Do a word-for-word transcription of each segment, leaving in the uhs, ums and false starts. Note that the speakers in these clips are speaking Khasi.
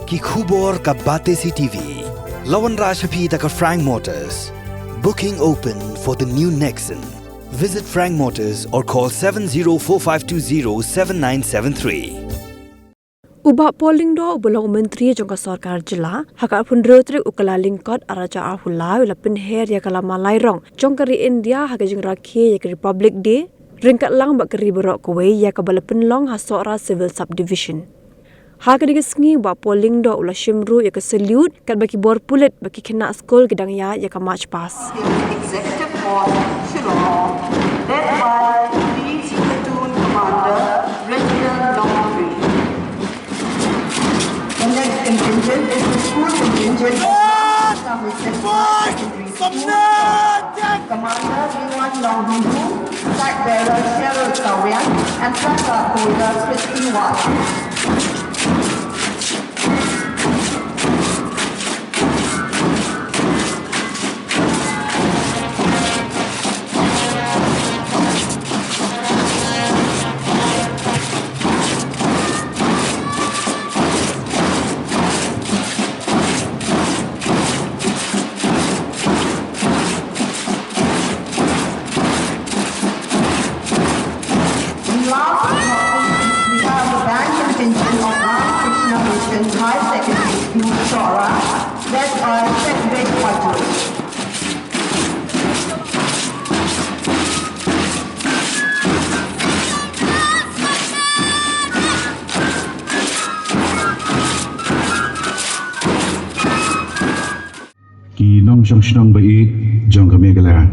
Ki khubor ka Batesi T V. La wanrah sha phi da ka Frank Motors. Booking open for the new Nexon. Visit Frank Motors or call seven zero four five two zero seven nine seven three. U Bah Paul Lyngdoh uba long u Myntri jong ka Sorkar Jylla ha ka arphew hynriew tarik u Kyllalyngkot arhajar arphew lai u la pynher ïa ka lama lairong jong ka ri India ha ka jingrakhe ïa ka Republic Day ryngkat lang bad ka ri baroh kawei ïa kaba la pynlong ha Sohra Civil Subdivision. Ha kane ka sngi u Bah Paul Lyngdoh u la shim ruh ïa ka salute katba ki bor pulit bad ki khynnah skul ki dang ïaid ïa ka march past. Executive Force Shillong, led by Police Platoon Commander Reginald Longri. The next contingent is the school contingent of Mount Islamic Central Secondary School. Commander Liwan Longrihu, flag bearer Cheryl Sawian, and placard holder Christy Wat. And last but not least, we have the band contingent of Ramakrishna Mission High Secondary School, Sohra, led by Cedric Paju. Ki nongshong shnong ba ïeit jong ka Meghalaya.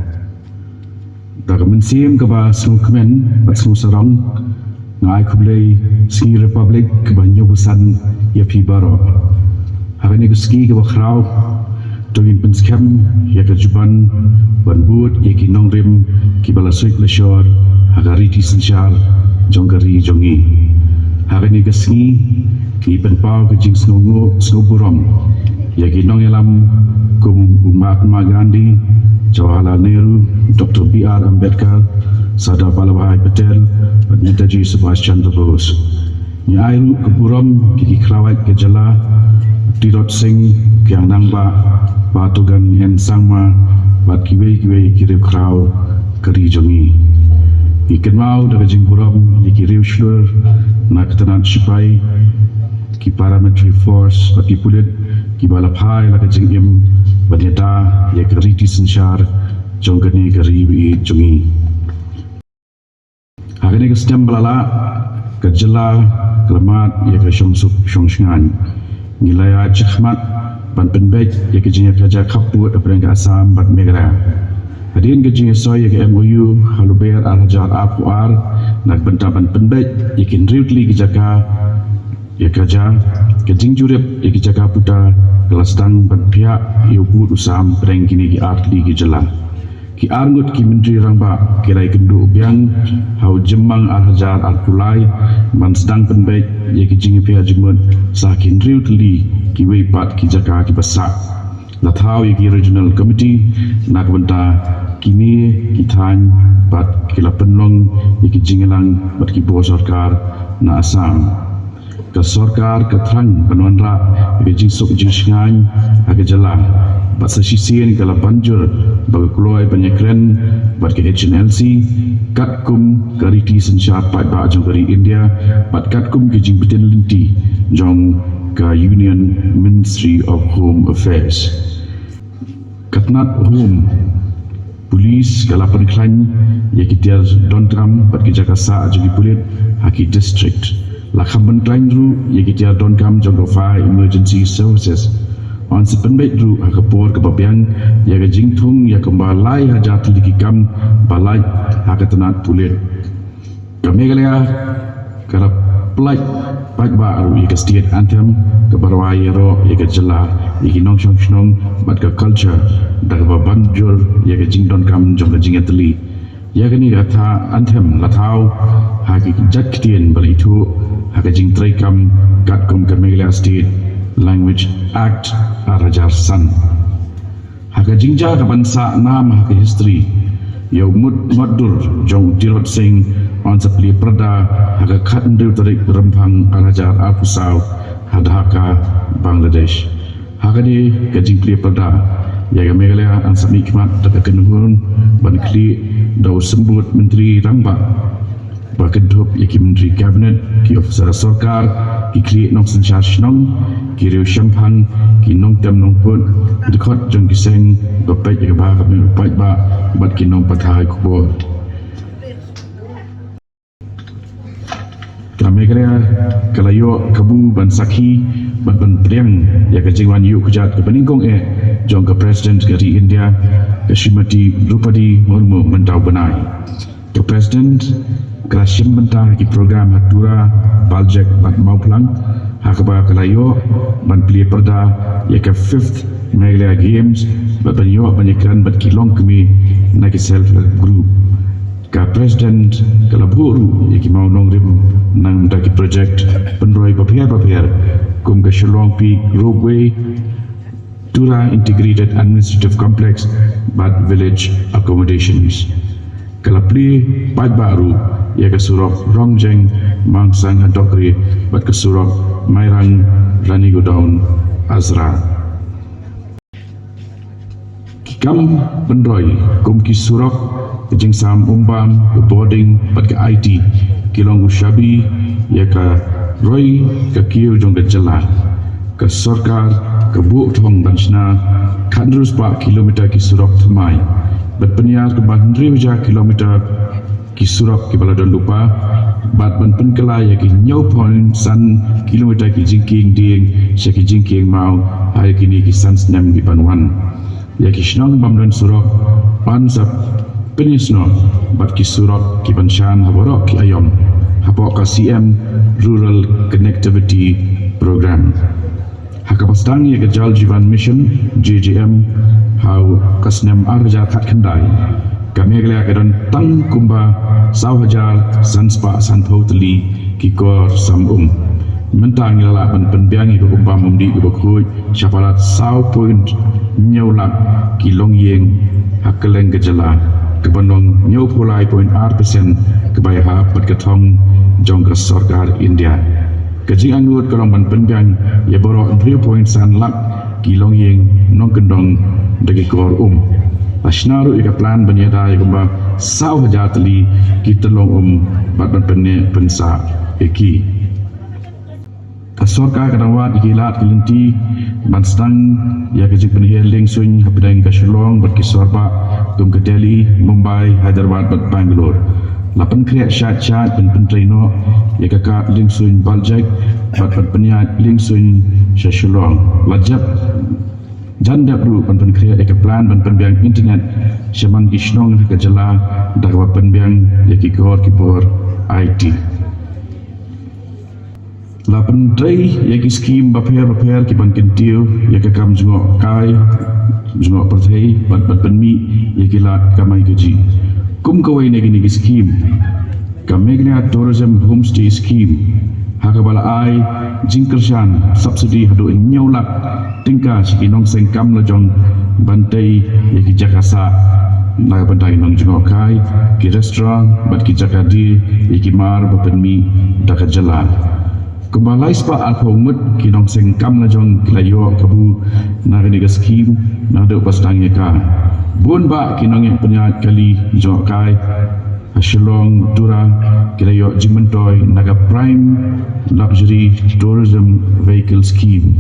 Da ka mynsiem kaba sngewkmen bad sngewsarong, nga ai khublei sngi Republic kaba hynñiewphew san ïa phi baroh. Ha kane ka sngi kaba khraw, to ngin pynskhem ïa ka juh ban bud ïa ki nongrim kiba la suid la shor ha ka riti synshar jong ka ri jong ngi. Ha kane ka sngi, ngi pynpaw ka jingsngewnguh sngewburom ïa ki nongïalam kum u Mahatma Gandhi, Jawaharlal Nehru, Doctor B R Ambedkar, Sardar Vallabhbhai Patel bad Netaji Subhash Chandra Bose. Ngi ai ruh ka burom ïa ki khlawait ka jylla, Tirot Sing Khiang Nangbah, Bah Tugan N Sangma bad kiwei kiwei ki riewkhraw ka ri jong ngi. Ngi kynmaw da ka jingburom ïa ki riewshlur na ka tnat shipai, ki paramilitary force bad ki pulit kiba la phai la ka jingim ban ïada ïa ka riti synshar jong kane ka ri ba ïeit jong ngi. Ha kane ka snem ba la lah, ka jylla ka la mad ïa ka shongsuk shongshngaiñ. Ngi la ïaid shakhmat ban pynbeit ïa ka jingïakajia khappud hapdeng ka Assam bad Meghalaya. Hadien ka jingïasoi ïa ka M O U ha Lber arhajar arphew ar, na ka bynta ban pynbeit ïa ki hynriew tylli ki jaka ïakajia, ka jingjurip ïa ki jaka puta ka la sdang ban phiah ïa u pud u sam hapdeng kine ki ar tylli ki jylla. Ki arngut ki myntri rangbah ki la ïakynduh biang ha u Jymmang arhajar arphew lai ban sdang pynbeit ïa ki jingïaphiah jingmut sa ki hynriew tylli kiwei pat ki jaka kiba sah. La thaw ïa ki Regional Committee na ka bynta kine ki thaiñ bad ki la pynlong ïa ki jingïalang bad ki bor sorkar na Assam. Ka sorkar ka thrang ban wanrah ïa ka jingsuk jingshngaiñ ha ka jylla bad sa shisien ka la ban jur ba ka kloi ban ïakren bad ka H N L C katkum ka riti synshar paidbah jong ka ri India bad katkum ka jingbtin lynti jong ka Union Ministry of Home Affairs. Ka tnat Home, Police ka la pynkhlaiñ ïa ki tiar donkam bad ki jaka sah jong ki pulit ha ki district. La kham pynkhlaiñ ruh ïa ki tiar donkam jong ka Fire Emergency Services. Yn sa pynbeit ruh ha ka por kaba biang ïa ka jingthung ïa kumba lai hajar tylli ki kam ba lait ha ka tnat pulit. Ka Meghalaya ka la pynlait paidbah ruh ïa ka State Anthem kaba rwai ïaroh ïa ka jylla, ïa ki nongshong shnong bad ka culture da kaba ban jur ïa ka jingdonkam jong ka jingïatylli. Ïa kane ka tha-, anthem la thaw ha ki jait ktien ba la ithuh ha ka jingtreikam katkum ka Meghalaya State Language Act arhajar san. Ha ka jingjia ka ban sah nam ha ka history, ïa u mut mutdur jong u Tirot Sing yn sa plie pyrda ha ka khathynriew tarik Rymphang arhajar arphew saw ha Dhaka, Bangladesh. Ha kane ka jingplie pyrda ïa ka Meghalaya, yn sa mihkhmat da ka kynhun ban khlieh da u Symbud Myntri Rangbah, ba kynthup ïa ki Myntri Cabinet, ki ophisar sorkar, ki khlieh nongsynshar shnong, ki riew shemphang, ki nongtem nongput, ki dkhot jong ki seng ba peit ïa ka bha ka paidbah, bad ki nongpathai khubor. Ka Meghalaya ka la ïoh kabu ban sakhi bad ban pdiang ïa ka jingwan ïuh kjat kaba nyngkong eh jong ka President ka ri India, ka Srimati Droupadi Murmu, mynta u bnai. Ka President ka la shim bynta ha ki program ha Tura, Baljek bad Mawphlang, ha kaba ka la ïoh ban plie pyrda ïa ka fifth Meghalaya Games bad ban ïoh ban ïakren bad ki longkmie na ki self help group. Ka President ka la buh ruh ïa ki mawnongrim na ka bynta ki project pynroi bapher bapher, kum ka Shillong Peak Ropeway, Tura Integrated Administrative Complex bad Village Accommodations. Ka la plie paidbah ruh ïa ka surok Rongjeng Mangsang ha Dokri bad ka surok Mairang Ranigodown Azra. Ki kam pynroi kum ki surok, ka jingsam umbam, ka bording bad ka I T ki long u shabi ïa ka roi ka kiew jong ka jylla. Ka sorkar ka buh thong ban shna khathynriew spah kilometer ki surok thymmai bad pynïar kumba hynriew hajar kilometer ki surok kiba la don lypa, bad ban pynkylla ïa ki hynñiew point san kilometer ki jingkieng dieng sha ki jingkieng maw ha ïa kine ki san snem kiban wan. Ïa ki shnong bym don surok yn sa pynïasnoh bad ki surok kiban shan ha baroh ki aïom hapoh ka C M Rural Connectivity Program. Ha kaba sdang ïa ka Jal Jeevan Mission, J J M, ha ka snem ar hajar khatkhyndai, ka Meghalaya ka don tang kumba saw hajar san spah sanphew tylli ki kor sam um. Mynta ngi la lah ban pynbiang ïa ka umbam umdih kaba khuid sha palat saw point hynñiew lak ki longïing ha kylleng ka jylla, kaba long hynñiewphew lai point ar percent kaba ïahap bad ka thong jong ka sorkar India. Ka jingangnud ka long ban pynbiang ïa baroh hynriew point san lak ki longïing nongkyndong da ki kor um. La shna ruh ïa ka plan ban ïada ïa kumba saw hajar tylli ki tyllong um bad ban pynneh pynsah ïa ki. Ka sorkar ka dang wad ïa ki lad ki lynti ban sdang ïa ka jingpynhiar liengsuiñ hapdeng ka Shillong bad ki sorbah kum ka Delhi, Mumbai, Hyderabad bad Bangalore. La pynkhreh shait shait ban pyntrei noh ïa ka kad liengsuiñ Baljek bad ban pynïaid liengsuiñ sha Shillong. La jep jan dep ruh ban pynkhreh ïa ka plan ban pynbiang internet sha man ki shnong ha ka jylla da kaba pynbiang ïa ki kor ki bor I T. La pyntrei ïa ki skim bapher bapher kiban kyntiew ïa ka kam jngohkai jngoh pyrthei bad ban pynmih ïa ki lad kamai kajih. Kum kawei na kine ki skim, ka Meghalaya Tourism Homestay Scheme, ha kaba la ai jingkyrshan subsidy haduh hynñiew lak tyngka sha ki nongseng kam lajong ban tei ïa ki jaka sah na ka bynta ki nongjngohkai, ki restaurant bad ki jaka die ïa ki mar ba pynmih da ka jylla. Kumba lai spah arphew ngut ki nongseng kam lajong ki la ïoh kabu na kane ka skim naduh ba sdang ïa ka. Bun bah ki nongïaid pynïaid kali jngohkai ha Shillong, Tura ki la ïoh jingmyntoi na ka Prime Luxury Tourism Vehicle Scheme.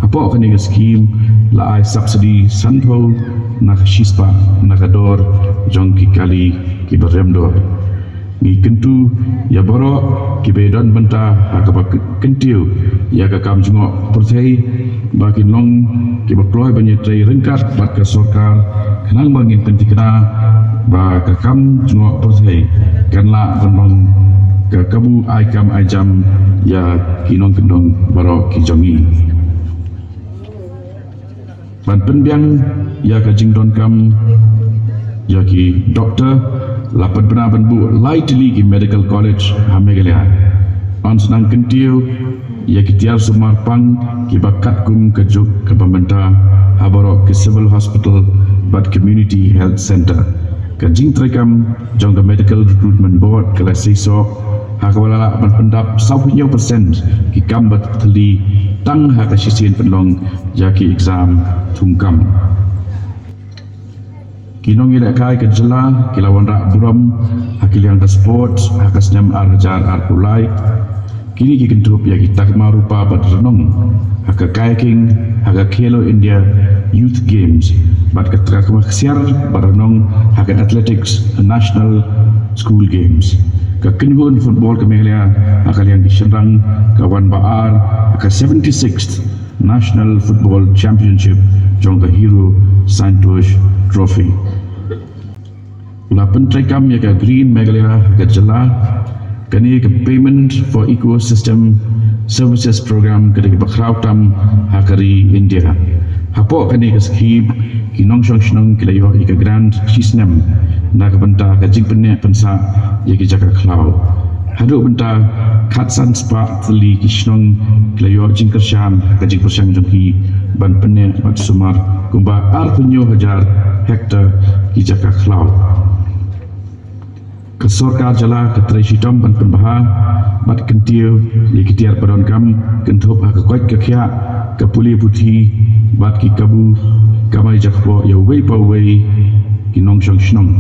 Hapoh kane ka skim la ai subsidy sanphew na ka shispah na ka dor jong ki kali kiba rem dor. Ngi kyntu ïa baroh kiba ïadon bynta ha kaba kyntiew ïa ka kam jngoh pyrthei ba kin long kiba kloi ban ïatrei ryngkat bad ka sorkar khnang ba ngin pynthikna ba ka kam jngoh pyrthei kan lah ban long ka kabu ai kam ai jam ïa ki nongkyndong baroh ki jong ngi. Ban pynbiang ïa ka jingdonkam ïa ki doktor, la pynbna ban buh lai tylli ki medical college ha Meghalaya. Yn sa nang kyntiew ïa ki tiar sumar pang kiba katkum ka juk kaba mynta ha baroh ki civil hospital bad community health centre. Ka jingtreikam jong ka Medical Recruitment Board ka la seisoh Ha kaba la lah ban pyndap saw phew percent ki kam ba thylli tang ha ka shisien pynlong ïa ki exam thungkam. Ki nongïalehkai ka jylla ki la wanrah burom ha ki liang ka sports ha ka snem ar hajar arphew lai. Kine ki kynthup ïa ki takma rupa bad rnong ha ka kayaking ha ka Khelo India Youth Games bad ka takma ksiar bad rnong ha ka athletics National School Games. Ka kynhun football ka Meghalaya ha ka liang ki shynrang ka wan ba ar ha ka seventy-sixth National Football Championship jong ka Hero Santosh Trophy. La pyntreikam ïa ka Green Meghalaya ha ka jylla. Kane ka Payment for Ecosystem Services Program ka dei kaba khraw tam ha ka ri India. Hapoh kane ka scheme ki nongshong shnong ki la ïoh ïa ka grant shi snem na ka bynta ka jingpynneh pynsah ïa ki jaka khlaw. Haduh mynta khatsan spah tylli ki shnong ki la ïoh jingkyrshan ha ka jingpyrshang jong ki ban pynneh bad sumar kumba arphew hynñiew hajar hektar ki jaka khlaw. Ka sorkar jylla ka trei shitom ban pynbha bad kyntiew ïa ki tiar ba donkam kynthup ha ka koit ka khiah, ka pule puthi bad ki kabu kamai jakpoh ïa uwei pa uwei ki nongshong shnong.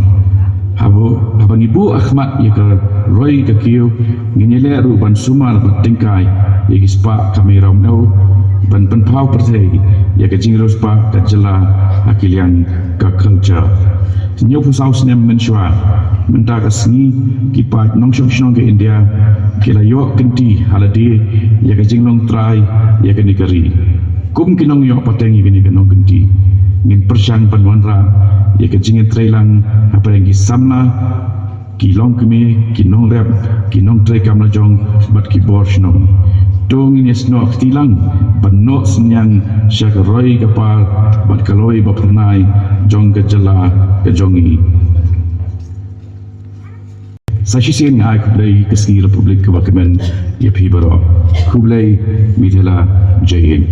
Haba, haba ngi buh ha khmat ïa ka roi ka kiew, ngin ïaleh ruh ban sumar bad tyngkai ïa ki spah kamai raw ngew ban pynpaw pyrthei ïa ka jingriewspah ka jylla ha ki liang ka culture. Hynñiewphew saw snem mynshuwa mynta ka sngi ki paid nongshong shnong ka India ki la ïoh kynti ha lade ïa ka jinglong trai ïa kane ka ri. Kum ki nongïoh pateng ïa kane ka nongkynti ngin pyrshang ban wanrah ïa ka jingïatreilang hapdeng ki samla, ki longkmie, ki nongrep, ki nongtrei kam lajong bad ki bor shnong. To ngin ïasnoh kti lang ban noh synñiang sha ka roi ka par bad ka lawei ba phyrnai jong ka jylla ka jong ngi. Sa shisien nga ai khublei ka sngi Republic kaba kmen ïa phi baroh. Khublei Mithila, Jai Hind.